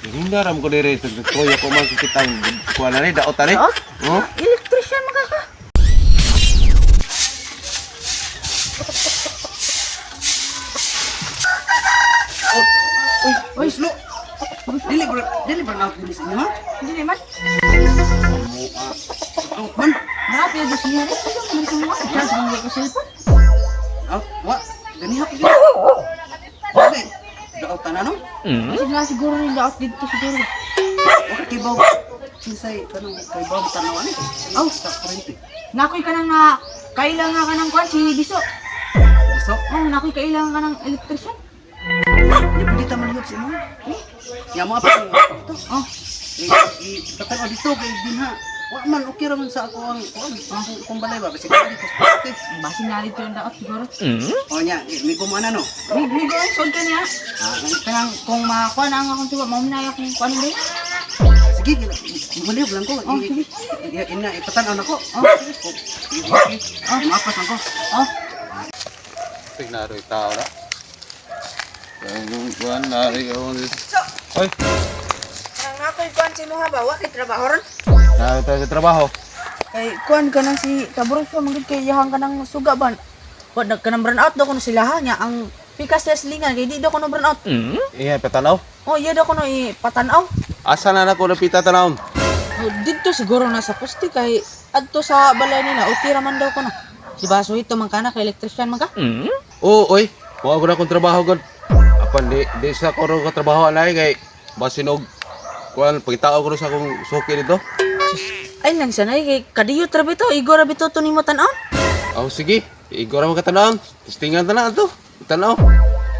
Hindaram ko dire sa kuya ko man kitang kuha na ni daot ani. Daot? Oh? Electrician man ka. Uy, slow. Dili ba dili ba na dili sa inyo ha? Hindi naman. Out man. Marami yung gusto niya rin. Ano man sa mga? Chance man ko cellphone. Out wa. Ganiha ko. Okay. Daot tanan no? Kasi na siguro yung daot dito siguro. Wa ka kibaw. Kinsay kanang kay baw tanaw ani. Aw sa kurente. Nakoy ka nang na kailangan ka ng kwan si Biso. Biso. Oh, nakoy kailangan ka ng electrician. Di pwede ta malihok sa imo. Ya mo apa to. Oh, I patanaw dito kay dinha. Wa man okay ra man sa ako ang kuan kung balay ba bisag dito sa kurente. basin na dito yung daot siguro. O nya, may gumana no. May go sold ka niya. Ah, Kanang kung makakuha na ang akong tuwa, maumna akong kuan din. sige, malihok lang ko. Oh, sige. Ina ipatan-aw na ko. Oh, sige. Oh, mapas lang ko. Oh, Tingnan ro tao ra. Ang kuan na ri on. Oy, Nang ako'y kuan si mo ba, wa kay trabaho ron. na tayo sa trabaho. Kay kuan ka nang si Taburos ko manggid kay yahan ka ng suga ban. Wa nag kanang burn out daw kuno sila ha nya ang pikas sa slingan kay di daw kuno burn out. Iya, patanaw. Oh, iya daw kuno ipatan-aw. Asa na nako napita tanawon? Oh, didto siguro na sa poste kay adto sa balay nila okay ra man daw kuno. Di ba so ito man kana kay electrician man ka? Oo, oy. Wa ko na akong trabaho gud. Apan di di sa ko ro ka trabaho anay kay basinog kuan pagitao ko ro sa akong suki dito. Ay lang sanay kay kadiyo ra bitaw igo ra bitaw to nimo tan-aw. Aw sige, igo ra man ka tanawon. Testingan ta na ato. Tanaw.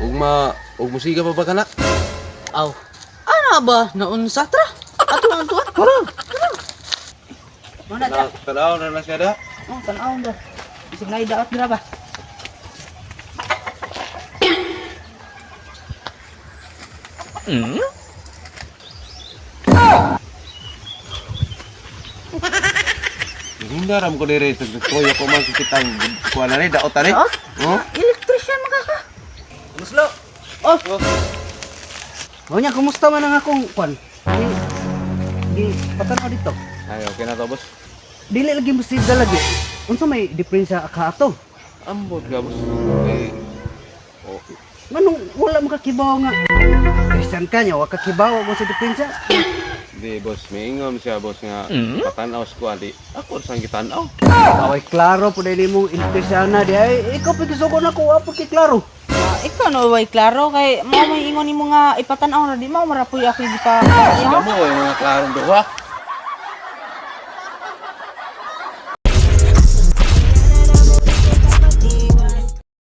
Ug ma ug musiga pa ba kana? Aw. Ana ba naunsa tra? Ato ang tuwa. Tara. Mana ta? Tanaw na na siya da. Oh, tan-aw ba. Isig na idaot dira ba? Hindaram ko dire sa kuya ko man kitang kuan na ni daot ani. Daot? Oh? Electrician man ka ka. Muslo. Oh, O nya, kumusta man ang akong kwan? Di, di patanaw dito. Ay, okay na to, boss. Dili lagi mo sida lagi. Unsa may diferensya ka ato? Ambot ka, boss. Eh, oh, Nganong wala makakibaw nga. Christian ka nya, wa kakibaw ako sa diferensya. di, boss. May ingom siya, boss, nga patanaw sa kuan. Di, ako sang gitanaw. Away klaro po dili mong elektrisyana di ay ikaw pa gisugo na ko wa pa kay klaro. Ah, ikaw no way klaro kay mao may ingon nimo nga ipatan-aw ra di mao mara puy ako gipa. Sige mo, yung mga klarong duha.